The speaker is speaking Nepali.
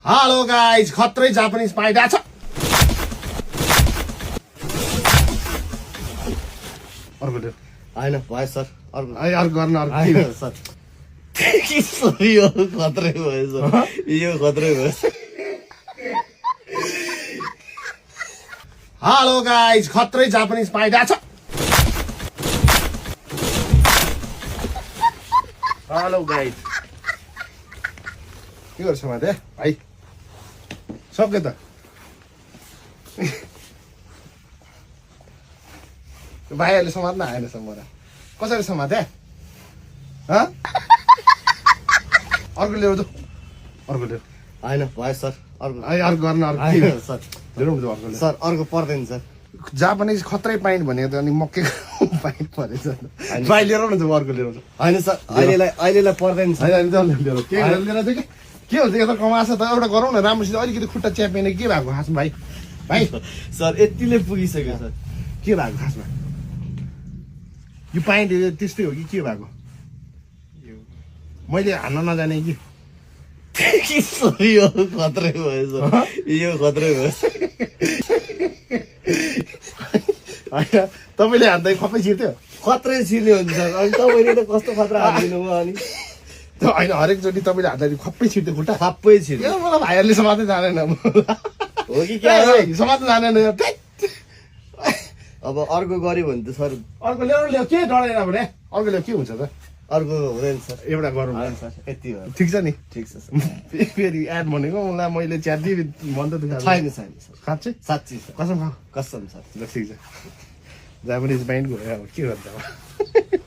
हेलो गाइज खत्रै जापानिज पाइरहेछ अर्को ल्याऊ होइन भयो सर अर्को अर्को गर्न अर्को होइन सर यो खत्रै भयो सर यो खत्रै भयो हेलो गाइज खत्रै जापानिज पाइरहेछ हेलो गाइज के गर्छ माथे भाइ सक्यो त भाइहरूले समात्न आएन मलाई कसरी समाते अर्को ल्याउ त अर्को ल्याउ होइन भयो सर अर्को अर्को गर्न अर्को होइन सर ल्याउ न अर्को ल्याउ सर अर्को पर्दैन सर जापानिज खत्रै पाइन्ट भनेको त अनि मकै पाइन्ट परेछ भाइ लिएर न अर्को लिएर होइन सर अहिलेलाई पर्दैन सर होइन लिएर के लिएर चाहिँ के हुन्छ यता कमाछ त एउटा गरौँ न राम्रोसित अलिकति खुट्टा च्यापेन के भएको खासमा भाइ भाइ सर यतिले पुगिसक्यो सर के भएको खासमा यो पाइन्ट त्यस्तै हो कि के भएको मैले हान्न नजाने कि यो खत्रै भयो सर यो खत्रै भयो होइन तपाईँले हान्दा खप्पै छिर्थ्यो खत्रै छिर्ने हुन्छ सर अनि तपाईँले त कस्तो खतरा हालिदिनु भयो अनि होइन हरेकचोटि तपाईँले हान्दाखेरि खप्पै छिर्थ्यो खुट्टा सबै छिर्ने मलाई भाइहरूले समात्नै जानेन हो कि क्या हो? समात्न जानेन अब अर्को गऱ्यो भने त सर अर्को ल्याउ के डराएन भने अर्को ल्याउ के हुन्छ त अर्को हुँदैन सर एउटा गरौँ होइन सर यति हो ठिक छ नि ठिक छ सर फेरि एड भनेको उसलाई मैले च्याति भन्छ त छैन छैन सर साँच्चै साँच्ची सर कसम खाऊ कसम सर ल ठिक छ जापानिज बाइन्ड गयो अब के गर्दा